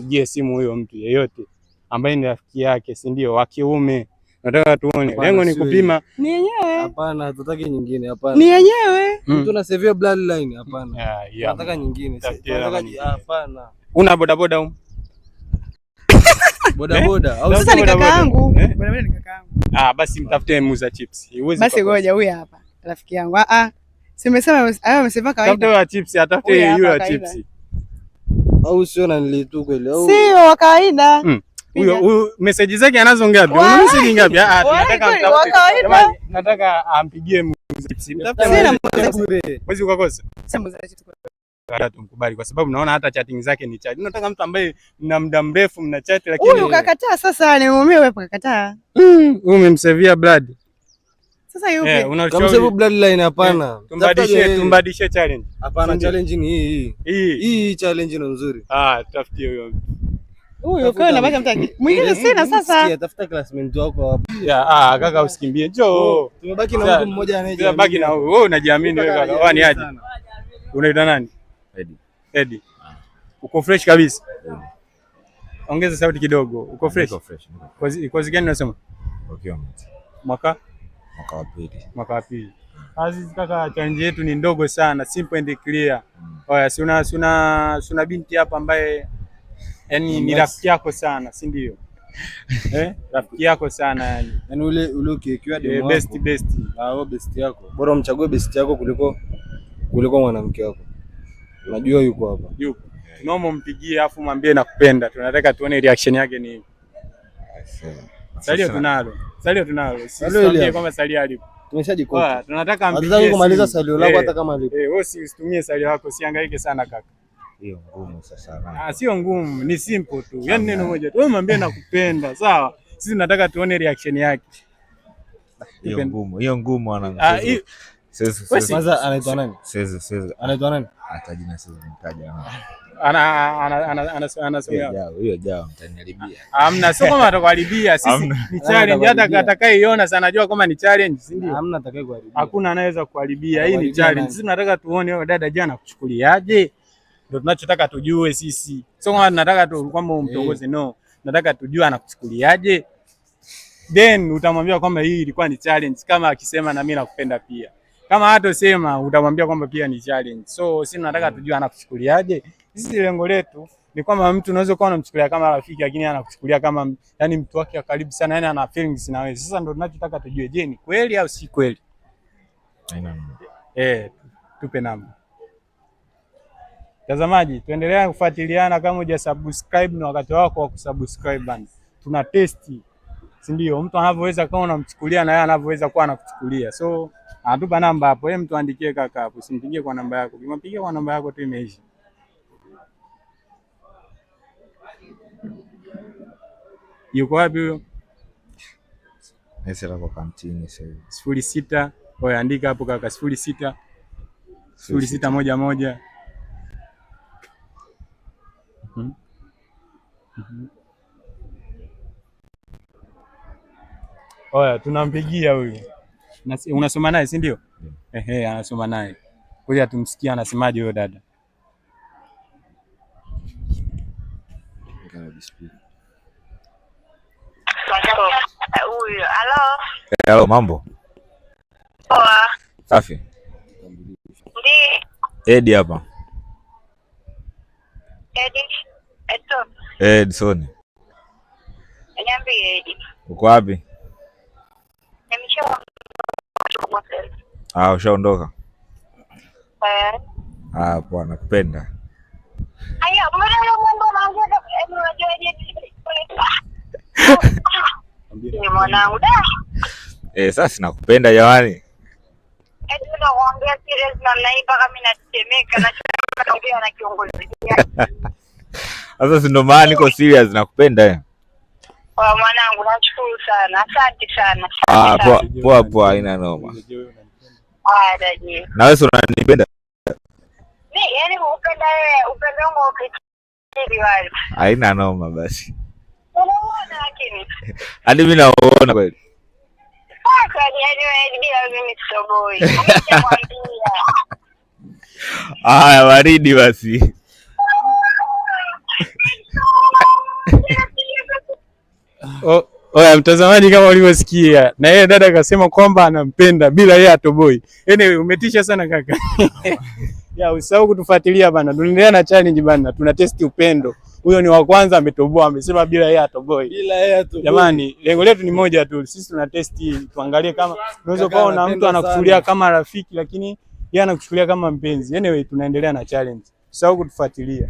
ampigie simu huyo mtu yeyote ambaye ni rafiki yake, si ndio? Wa kiume. Nataka tuone. Hapana, Lengo ni sio kupima. Ni yenyewe. Hapana, hatutaki nyingine, hapana. Ni yenyewe. Mtu na severe bloodline, hapana. Yeah, yeah. Tunataka nyingine. Tafutie Tunataka nyingine. hapana. Una bodaboda huko? Boda boda au Sasa ni Boda kaka boda. yangu. Eh? Boda boda ni kaka yangu. Ah, basi mtafute muuza chips. Huwezi Basi kukosa. ngoja huyu hapa rafiki yangu. Ah ah. Simesema hayo amesema Tafute kawaida. wa chips, atafute Huyu hapa yule wa kawaida. chips. au sio na nilitu kweli au Sio wa kawaida. Huyo huyu message zake anazo ngapi? Una Walai. message ngapi? Ah, Walai tunataka kweli, mtafute. wa kawaida. Jamani, nataka ampigie muuza chips. Mtafute Sina muuza chips. bure. Huwezi ukakosa. Sema muuza chips. Hata tumkubali kwa sababu naona hata chatting zake ni chat. Unataka mtu ambaye mna muda mrefu mna chat lakini Huyu kakataa sasa, nimeumia wewe kakataa. Huyu umemsevia blood. Sasa yupi? Eh, una Kama ushauri. sivyo bloodline, hapana. Tumbadishie, tumbadishie challenge. Hapana, Sindio? challenge ni hii hii. Hii. Hii challenge ni nzuri. Ah, tafutie huyo. Huyu kwa nabaki mtaki. Mwingine sina sasa. Sikia, tafuta classmate wako hapo. Ya, ah, kaka usikimbie. Njoo. Tumebaki na mtu mmoja anayejiamini. Baki na wewe. Wewe unajiamini wewe kaka. Wewe ni aje? Unaitwa nani? Eddie. Eddie. Uko fresh kabisa? Ongeza sauti kidogo. Uko fresh? Niko fresh. Niko Kozi gani unasoma? procurement. Mwaka? Mwaka wa pili. Mwaka wa pili. Aziz kaka, challenge yetu ni ndogo sana, simple and clear. Oya, si una si una si una binti hapa ambaye yani ni rafiki yako sana, si ndio? Eh, rafiki yako sana yani. Yaani ule ule ukiwekewa Eh, demu best wako. best. Ah, wewe best yako. Bora umchague best yako kuliko mwanamke wako. Unajua yuko hapa. Yupo. Tunaomba umpigie afu mwambie nakupenda. Tunataka tuone reaction yake ni ipi. Salio tunalo. Salio tunalo. Salio ile Sisi hapa. kwamba salio alipo. Tumeshajikota. Oya, tunataka ampigie. Hatutaki kumaliza simu. salio lako Eh, hata kama lipo. Eh, wewe usitumie salio lako, usihangaike sana kaka. Hiyo ngumu sasa. Ah, sio ngumu, ni simple tu. Yaani neno moja tu. Wewe mwambie nakupenda, sawa? Sisi tunataka tuone reaction yake. Hiyo ngumu. Hiyo ngumu ana. Ah, hiyo- Siwezi Wewe si- Kwanza anaitwa nani? siwezi siwezi Anaitwa nani? hata jina siwezi kumtaja. Ana ana ana ana anasomea. Hiyo jao, hiyo jao mtaniharibia. Hamna, sio kama atakuharibia. Sisi Hamna. ni challenge, hata atakayeiona sana anajua kama ni challenge, si ndio? Hamna atakaye kuharibia. Hakuna anayeweza kuharibia. Hii ni Kuharibia challenge. nani? Sisi tunataka tuone wewe dada jana kuchukuliaje? Ndio tunachotaka tujue sisi. Sio kama tunataka tu kwamba umtongoze, no. Nataka tujue anakuchukuliaje. Then utamwambia kwamba hii ilikuwa ni challenge, kama akisema na mimi nakupenda pia. Kama hatosema utamwambia kwamba pia ni challenge. So sisi tunataka tujue anakuchukuliaje. Sisi lengo letu ni kwamba mtu unaweza kuwa unamchukulia kama rafiki lakini anakuchukulia kama yani mtu wake wa karibu sana, yani ana feelings na wewe. Sasa ndio tunachotaka tujue, je, ni kweli au si kweli? Haina noma. Eh, tupe namba. Mtazamaji, tuendelea kufuatiliana. Kama huja subscribe ni wakati wako wa kusubscribe bana. Tuna testi, si ndio? Mtu anavyoweza kama unamchukulia na yeye anavyoweza kuwa anakuchukulia. So anatupa namba hapo, yeye mtu andikie kaka hapo, usimpigie kwa namba yako. Ukimpigia kwa namba yako tu imeisha. Yuko wapi huyo? Nesi lako kantini sasa hivi. 06, oya andika hapo kaka, 06 0611. Mhm. Mhm. Oya, tunampigia huyu. Unasoma naye si ndio? Ehe, anasoma naye. Ngoja tumsikie anasemaje huyo dada. Huyu, halo. Hello, mambo. Poa. Safi. Ndi Edi hapa. Edi. Eto. Edson. Niambie Edi. Uko wapi? Nimeshaondoka. Ah, ushaondoka. Eh. Ah, poa, nakupenda. Aya, mbona yule mambo anaongea kama unajua Edi. Ni mwanangu da. Eh, sasa nakupenda jamani. Edi unaongea serious namna hii mpaka mimi natetemeka na naongea na kiongozi. Sasa si ndo maana niko serious nakupenda eh. Kwa mwanangu nashukuru sana. Asante sana. Ah, Asante poa sana. poa poa, haina noma. Haya, daji. Na wewe si unanipenda? Ni yani upenda wewe, upendo wangu ukitili wale. Haina noma basi. Unaona lakini. Hadi mimi naona kweli. Sasa yani wewe bila mimi sitoboi. Nimeshakwambia. Haya, baridi basi. Oya mtazamaji, kama ulivyosikia, na yeye dada akasema kwamba anampenda bila yeye atoboi. Anyway, umetisha sana kaka. Ya, usisahau kutufuatilia bana. Tunaendelea na challenge bana. Tuna test upendo. Huyo ni wa kwanza ametoboa, amesema bila yeye atoboi. Bila yeye atoboi. Jamani, lengo letu ni moja tu. Sisi tuna test, tuangalie kama unaweza Kaka kuwa na mtu anapenda anakuchukulia sana. kama rafiki lakini yeye anakuchukulia kama mpenzi. Anyway, tunaendelea na challenge. Usisahau kutufuatilia.